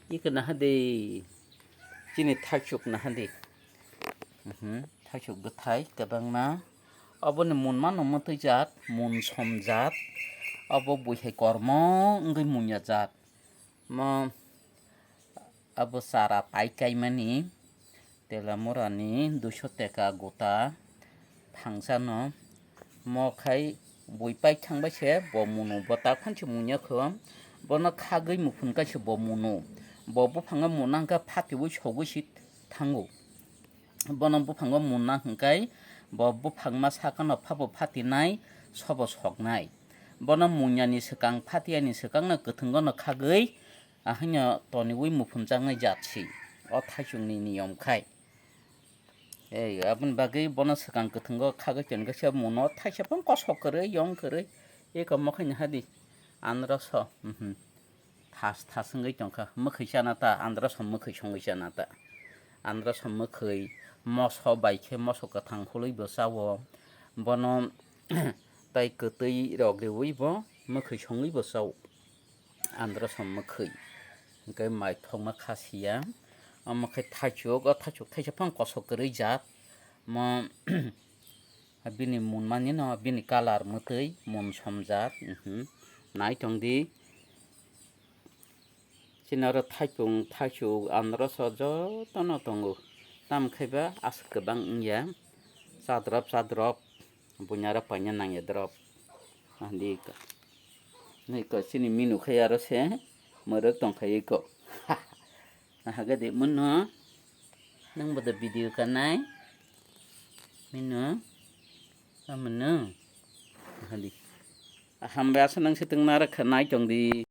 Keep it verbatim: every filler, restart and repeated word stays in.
Iko naha di, chini thaichuk naha di. Mhm, thaichuk bwthai kwbangma. Oboni mun mano mwtwi jat, mun som jat. Obo buihai kormo wngwi munya jat. Mo abo chara pai kaimani Telamurani duiso teka gota phangsano mo khai bui pai thangbai se bo munu bo ta phansi munya kho bono khagwi muphun kaisa bo munu bo buphango muna hwnkhe phatiwi sogwi si thango. Bono buphango muna hwnkhe bo buphangma sakano phabo phatinai sobo soknai. Bono munyani swkang phatiyani swkangno kwthwngono khagwi ahwnyo toniwi muphunjaknai jat si o thaichukni niyom khai. Ei, aboni bagwi bono swkang kwthwngo khagwi tongkha se muno thaisa phano kosok kwrwi yong kwrwi eko mokhaini hadi anroso, mhm. Thas thas wngwi tongkha. Mwkhwi chana ta, andrasom mwkhwi songwi chana ta. Andrasom mwkhwi moso bai khe moso kwthang hului bo chao. Bono tai kwtwi rok riwi bo mwkhwi songwi bo chao. Andrasom mwkhwi. Hwnkhe mai thokma kha siya. Omo khe thaichuk, o thaichuk thaisa phang kosok kwrwi jat. Mo bini mun mani no, bini colour mwtwi, mun somjak, mhm. Nai tong di. Chini oro thaipung, thaichuk, anroso jotono tongo. Tamo khe ba aswk kwbang wngya. Chadrop, chadrop, buini oro paina nangya drop. Ahdi ka. Nui ka chini minu khai aro se mwrwk tong khai iko. Nahagadi mano. Nang bodo video kanai. Mino. Amano. Hadi. Hambai asa nang situng nara khanai tong di.